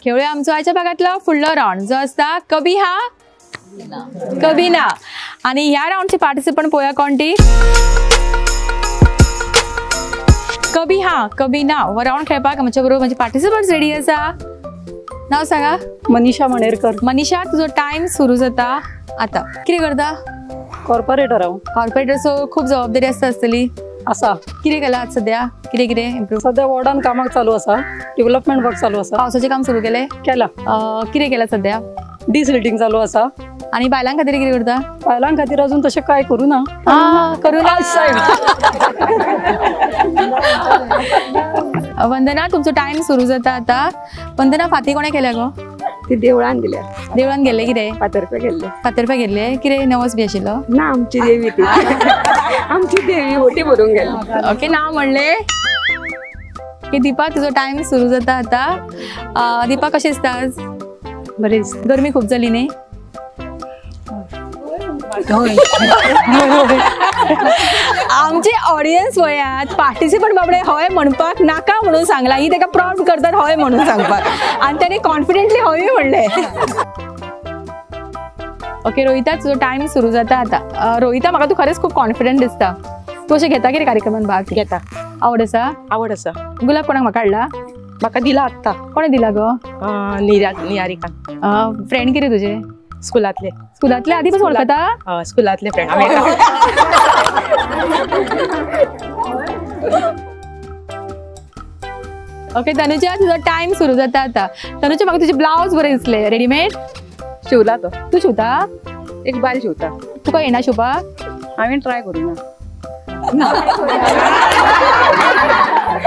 खेळूया आमचो आयच्या भागातलो फुडलो राउंड जो आसता कभी हा कभी ना. आणि ह्या राउंडचे पार्टिसिपंट पोया कोण ती. कभी हा कभी ना हो राउंड खेळपाक आमच्या बरोबर म्हणजे पार्टिसिपंट्स रेडी आसा. नाव सांगा. मनीषा मणेरकर. मनीषा, तुझो टाइम सुरू जाता आता. कितें करता? कॉर्पोरेटर हांव. कॉर्पोरेटर, सो खूब जबाबदारी आसता आसतली. आसा. कितें केलां आज सद्या? कितें कितें इम्प्रूव? सद्या वॉर्डान कामाक चालू आसा, डेव्हलपमेंट वर्क चालू आसा. पावसाचें काम सुरू केलें? केलां. कितें केलां सद्या? डिसिल्टिंग चालू आसा. आनी बायलां खातीर कितें करता? बायलां खातीर अजून तशें कांय करूं ना. करूं ना. वंदना, तुमचो टाइम सुरू जाता आता. वंदना, फाती कोणें केल्या गो? ती देवळान दिल्या. देवळान गेल्ले कितें? फातर्पे गेल्ले. फातर्पे गेल्ले कितें नवस बी आशिल्लो? ना, आमची देवी ती. आमची देवी होटी भरून गेली. ओके, ना म्हणलें की दीपा, तुजो टाइम सुरू जाता आता. दीपा, कशें दिसता आज? बरें. गरमी खूब जाली न्ही? आमचे ऑडियन्स वयात पार्टिसिपंट बाबडे हय म्हणपाक नाका म्हणून सांगला, ही ताका प्रॉम्प्ट करतात हय म्हणून सांगपाक, आनी ताणें कॉन्फिडंटली हय म्हणलें. ओके रोहिता, तुजो टायम सुरू जाता आता. रोहिता, म्हाका तूं खरेंच खूब कॉन्फिडंट दिसता. तूं अशें घेता कितें कार्यक्रमान भाग? घेता. आवड आसा? आवड आसा. गुलाब कोणाक म्हाका हाडला? म्हाका दिला आत्तां. कोणें दिला गो? निहारिका. फ्रेंड कितें तुजें? स्कुलांतले. स्कुलांतले आदी पासून वळखता? स्कुलांतले फ्रेंड. ओके तनुजा, तुझो टाइम सुरू जाता आता. तनुजा, म्हाका तुझे ब्लाउज बरें दिसले. रेडीमेड शिवला तो? तूं शिवता? एक बायल शिवता. तुका येना शिवपाक? हांवें ट्राय करूं ना.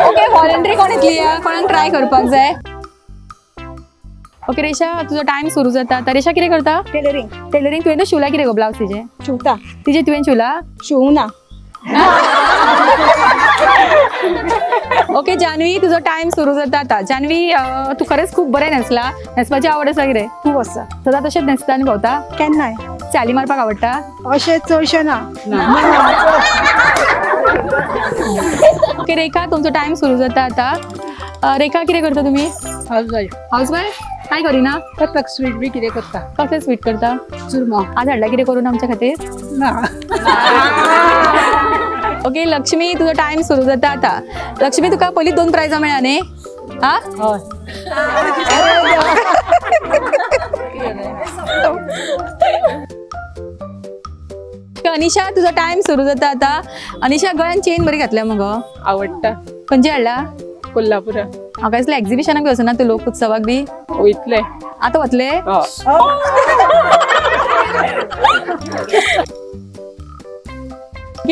ओके, व्हॉलंटरी कोण येतली? कोणाक ट्राय करपाक जाय? ओके रेशा, तुझो टाइम सुरू जाता आता. रेशा कितें करता? टेलरिंग. टेलरिंग. तुवें शिवला कितें गो ब्लाउज तिजें? शिवता. तिजें तुवें शिवला? शिवूं ना. ओके जानवी, तुझो टाइम सुरू जाता आता. जानवी, तूं खरेंच खूब बरें न्हेसला. न्हेसपाची आवड आसा कितें? खूब आसा. सदां तशेंच न्हेसता आनी भोंवता? केन्नाय. चाली मारपाक आवडटा? अशें चडशें ना. ओके रेखा, तुमचो टाइम सुरू जाता आता. रेखा, कितें करता तुमी? हाऊसवायफ. हाऊसवायफ? काय करिना? करता स्वीट बी कितें करता. कसलें स्वीट करता? चुरमो. आज हाडला कितें करून आमच्या खातीर? ना. ओके लक्ष्मी, तुझो टाइम सुरू जाता आता. लक्ष्मी, तुका पयलीं 2 प्रायजां मेळ्ळा न्ही? हा? अनिशा, तुझो टाइम सुरू जाता आता. अनिशा, गळ्यान चेन बरी घातल्या मगो. आवडटा. खंयची हाडला? कोल्हापुरा. म्हाका दिसलें एक्झिबिशनाक बी वचना तूं, लोक उत्सवाक बी वयतले. आतां वतले?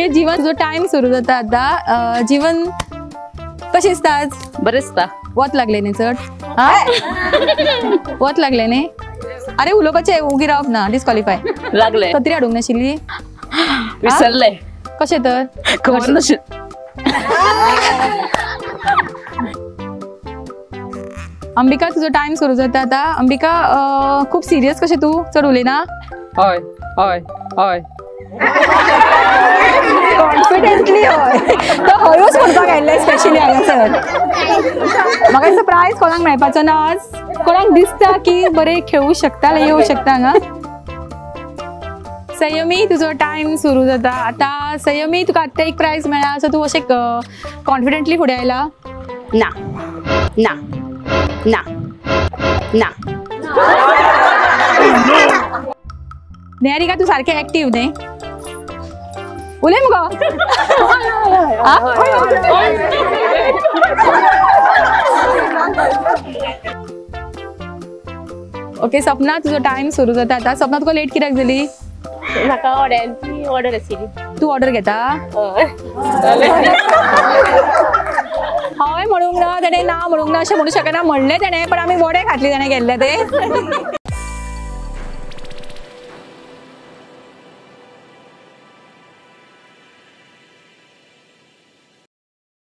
जीवन, तुझो टाइम सुरू जाता आता. जीवन, कशें दिसता आज? बरें दिसता. वत लागलें न्ही चड? वत लागलें न्ही? अरे उलोवपाचें, उगी रावप ना, डिस्क्वॉलिफाय. लागलें. सत्री हाडूंक नाशिल्ली? विसरलें. कशें तर? खबर नाशिल्लें. अंबिका, तुझो टाइम सुरू जाता आता. अंबिका, खूब सिरियस कशें तूं? चड उलयना? हय हय हय. कॉन्फिडंटली हय. तो हयूच म्हणपाक आयिल्लें स्पेशली हांगासर. म्हाका दिसता प्रायज कोणाक मेळपाचो ना आज. कोणाक दिसता की बरें खेळूं शकता, येवं शकता हांगा? संयमी, तुझो टाइम सुरू जाता आता. संयमी, तुका आत्तां एक प्रायज मेळ्ळा, सो तूं अशें कॉन्फिडंटली फुडें आयला? ना ना ना ना. निहारिका, तूं सारकें एक्टीव न्ही? उलय मुगो. ओके सपना, तुझो टाइम सुरू जाता आता. सपना, तुका लेट कित्याक जाली? म्हाका ऑर्डर ऑर्डर आशिल्ली. तूं ऑर्डर घेता? हय म्हणूंक ना तेणें, ना म्हणूंक ना, अशें म्हणूंक शकना म्हणलें तेणें, पण आमी वडे खातली तेणें केल्ले ते.